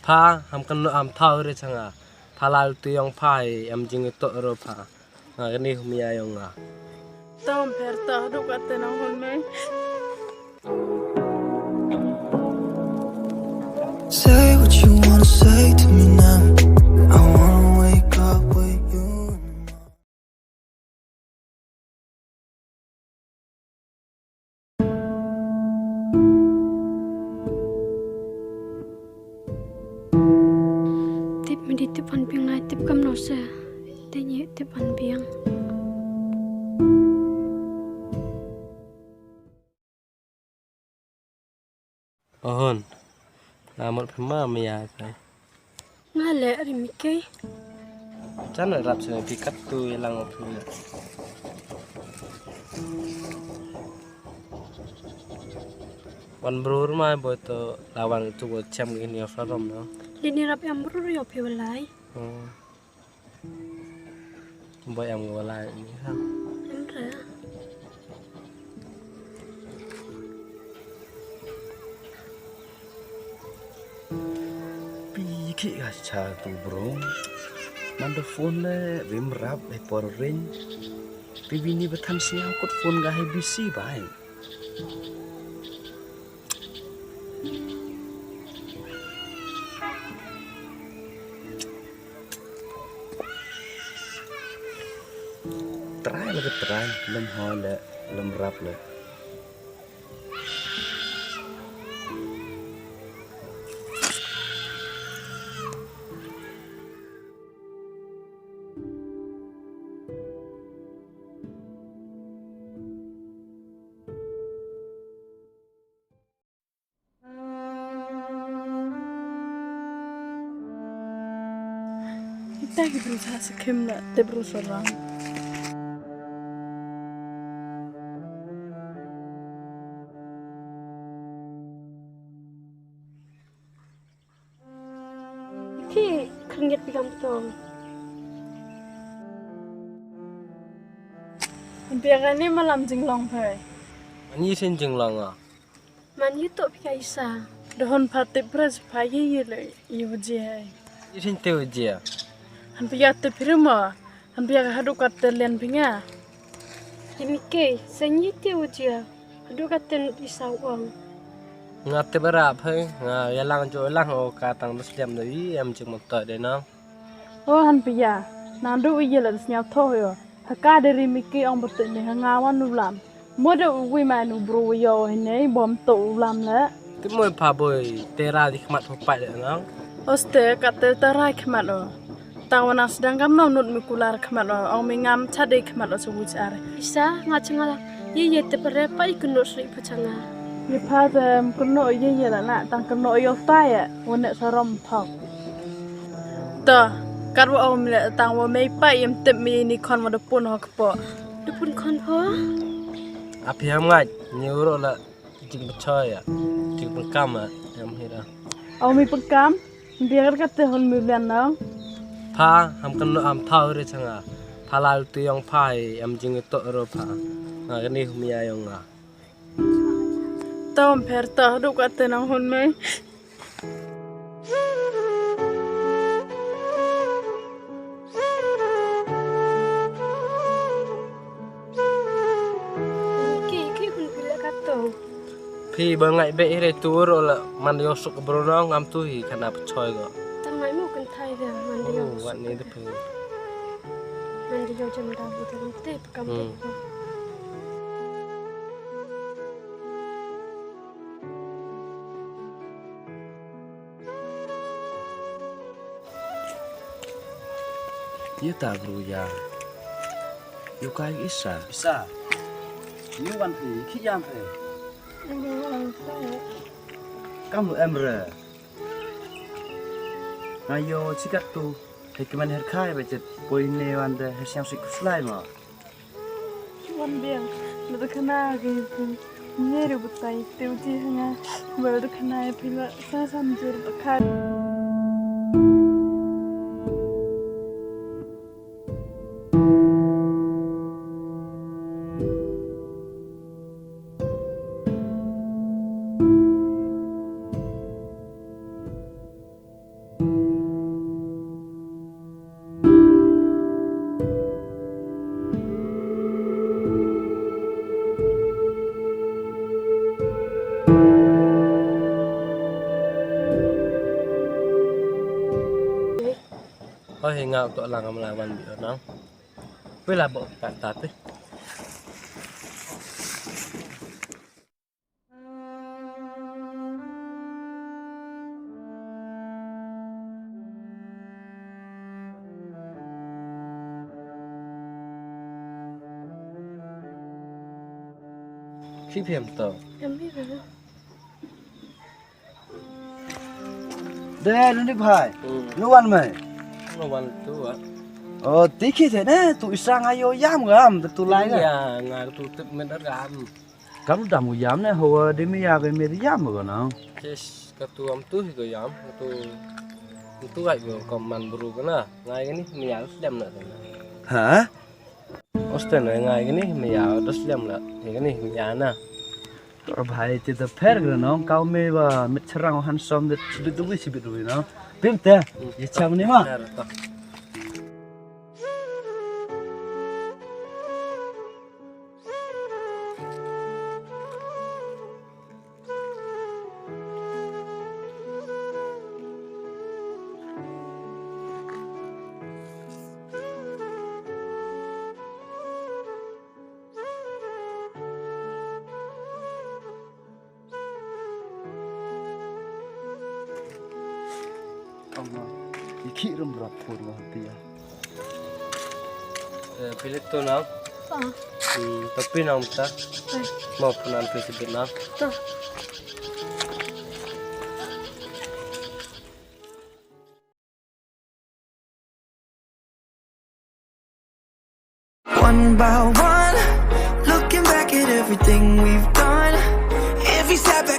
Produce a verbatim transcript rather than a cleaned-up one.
Pha, ham kan no am thau re changa. Pha lal tu yong pha, am jing to ro pha. Nga kani hum ya yong nga. Tom pher ta du ka te nang hun me. Say what you wanna say to me now. I wanna wake up with you. Tip medi tip han piang lai tip kam no se. Te nyi tip han piang. Ohon. Namot phi ma maya kai. Nga le ri mi kai. Chan rap se pi kat tu ilang phi. Wan brur ma boy to lawan tu go chem gini of rom no. Lini rap yang brur yo phi walai. Hmm. Boy em nga walai ni ha. Em re. Pi ki ga cha tu bro. Man da phone le vim rap e por ring. Pi bini batan siang kut phone ga hai bisi bai. Trai lagi trai, lem ho le, lem rap le. Ita ki bru sa sekem la te bru sorang. Ki khyndiat pi kam tong. Biang ani malam jinglong phai. Ani sen jinglong ah. Man yu to phi ka Isa. Dohon pha tip pres pha ye ye le ye wajia. Ye sin te wajia. Han pia te phi ma. Han pia ka hadu ka te len phi nga. Ye mi ke sen ye te wajia. Hadu ka te Isa wang. Nga te bara phai nga ya lang jo lang o ka tang bas liam da wi em jing mo to de na. O han pia, nang du ïa la sñiaw thoh ïa. Ha ka deri mi ki ong byrtuh ne ha nga wan u lam. Mo da u wi ma nu bru ïa o hine bom to u lam le. Ti mo pa boy, te ra di khmat ho pai le nang. Oste ka te ta ra khmat o. Ta wana sdang kam nong nut mi kular khmat o. Ong mi ngam cha de khmat o sa wuch ar. Isa nga changa ye ye te pare pa i kunut sri pa changa. Ni pa te kunut ye ye la na tang kunut yo ta ye. Wane sa rom thok. To, kat wa om le tang wa mei pa im tip mi ni khon wa da pun ho kpo. Da pun khon ho? Api ham ngai, ni uro la jing pachoi ya. Jing pengkam ya, yam hira. Au mi pengkam, biar kat te hon mi bian nang. Pha, ham kan no am thau re changa. Pha lal tu yong pha, yam jing to ro pha. Nga kani hum ya yong nga. Tom pher ta du ka te nang hun me. Ki ki hun phi le ka to. Phi ba ngai be ire tur ola man yo suk bro nong ngam tu hi kana pachoi go. Tang ngai mo kan thai ga man yo. Oh, wat ni de phi. Man yo jam da bu te kam te. Ye ta bru ya. Yu kai Isa. Isa. Yu wan phi ki yam phi. Kam lu em re. Nga yo chikat tu. He ki man her khai ba chet poi ne wan de he siang sik slai ma. Wan biang. Lu de khana ke pu. Ne ru butai te uji hanga. Ba de khana e pila sa sam jur ba kha. Hoi, nga to lang, am lang wan bi nang. Phi la bok kat ta phi. Phi phi em to. Em phi phi. De, Ranjit bhai. Hmm. Ngi wan mei. Ngi wan tu ah. Oh, ti khi the ne, tu isa nga ïoh ïam gam, tu lai ga. Ya, nga tu tip men ar gam. Kam dam u ïam ne, hawa de mi ya ga me de ïam ga na. Yes, ka tu am tu hi ko ïam, ka tu, tu ai ko kom man bru ga na. Ngai ga ni mi ya slem na. Ha? Osten ngai ga ni mi ya da slem na. Ga ni mi ya na. Tor bhai, te da pher gra nong, kau me ba mit cherang handsome de chibit dui chibit dui nong. Pim te, ye cham ni ma. Ama, iki rum rap pur wah dia. Eh, pilit tu nang. Ah. Hmm, tapi nang ta. Eh. Mau pun ambil sedikit nang. Tu. One by one, looking back at everything we've done. Every setback